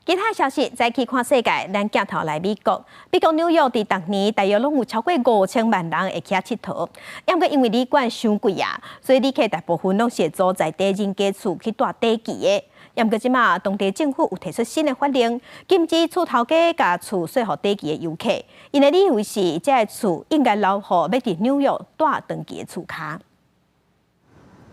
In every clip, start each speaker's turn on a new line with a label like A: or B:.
A: 其他消息，再去看世界，咱鏡頭來美國。美國紐約佇逐年大約攏有超過5000萬人會去遐𨑨迌。毋過因為旅館傷貴啊，所以旅客大部分攏是租在地人家厝去蹛短期的。毋過這馬當地政府有提出新的法令，禁止厝頭家共厝稅予短期的遊客。𪜶的理由是，這个厝應該留予欲佇紐約蹛長期的厝跤。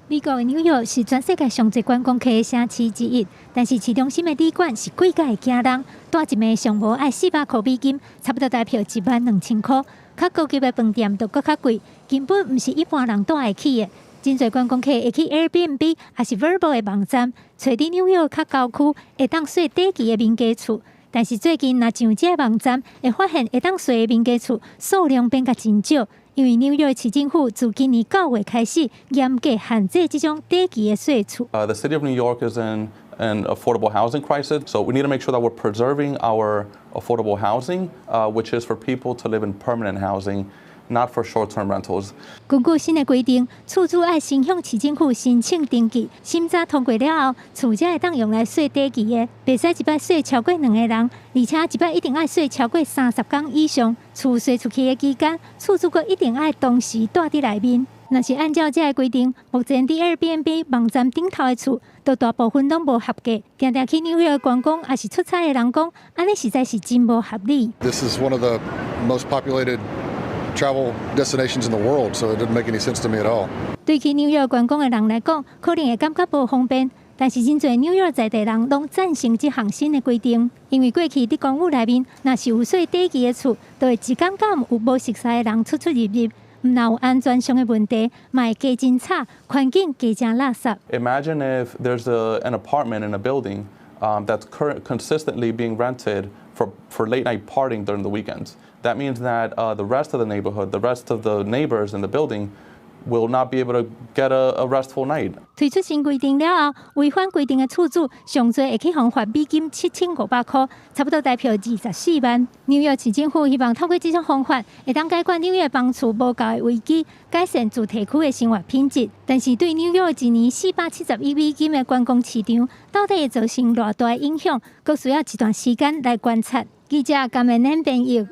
B: 美國的紐約是全世界上濟觀光客的城市之一，但是市中心的旅館是貴甲會驚人，蹛一暝上無愛400箍美金，差不多台票1萬2千箍。較高級的飯店就閣較貴，根本毋是一般人蹛會起的。真濟觀光客會去 Airbnb 抑是 Vrbo 的網站，揣佇紐約較郊區會當稅短期的民家厝。但是最近若上這個網站，會發現會當稅的民家厝數量變甲真少。因為紐約市政府自今年9月開始嚴格限制這種短期的稅厝。
C: The city of New York is in an affordable housing crisis, so we need to make sure that we're preserving our affordable housing, which is for people to live in permanent housing, not for short-term rentals.
B: 根據新的規定，厝主愛先向市政府申請登記，審查通過了後，厝才會當用來稅短期的，袂使一擺稅超過兩個人，而且一擺一定愛稅超過30工以上。厝稅出去的期間，厝主閣一定愛同時蹛佇內面。若是按照這个規定，目前佇 Airbnb 網站頂頭的厝，都大部分攏無合格。定定去紐約觀光抑是出差的人講，按呢實在是真無合理。
D: This is one of the most populated travel destinations in the world, so it didn't make any sense to me at all.
B: 對去紐約觀光的人來講，可能會感覺無方便。但是真濟紐約在地人攏贊成這項新的規定，因為過去佇公寓內面，若是有稅短期的厝，就會一工敢有無熟似的人出出入入，毋但有安全上的問題，嘛會加真吵，環境加誠垃圾。
C: Imagine if there's an apartment in a building that's consistently being rented for late night partying during the weekends. That means that the rest of the neighborhood, the rest of the neighbors in the building will not be able to get a restful night.
B: 推出新規定了後，違反規定的厝主上濟會去予罰美金7500箍，差不多台票24萬。紐約市政府希望透過這種方法，會當解決紐約房厝無夠的危機，改善住宅區的生活品質。但是對紐約一年470億美金的觀光市場，到底會造成偌大的影響，閣需要一段時間來觀察。記者甘文編譯。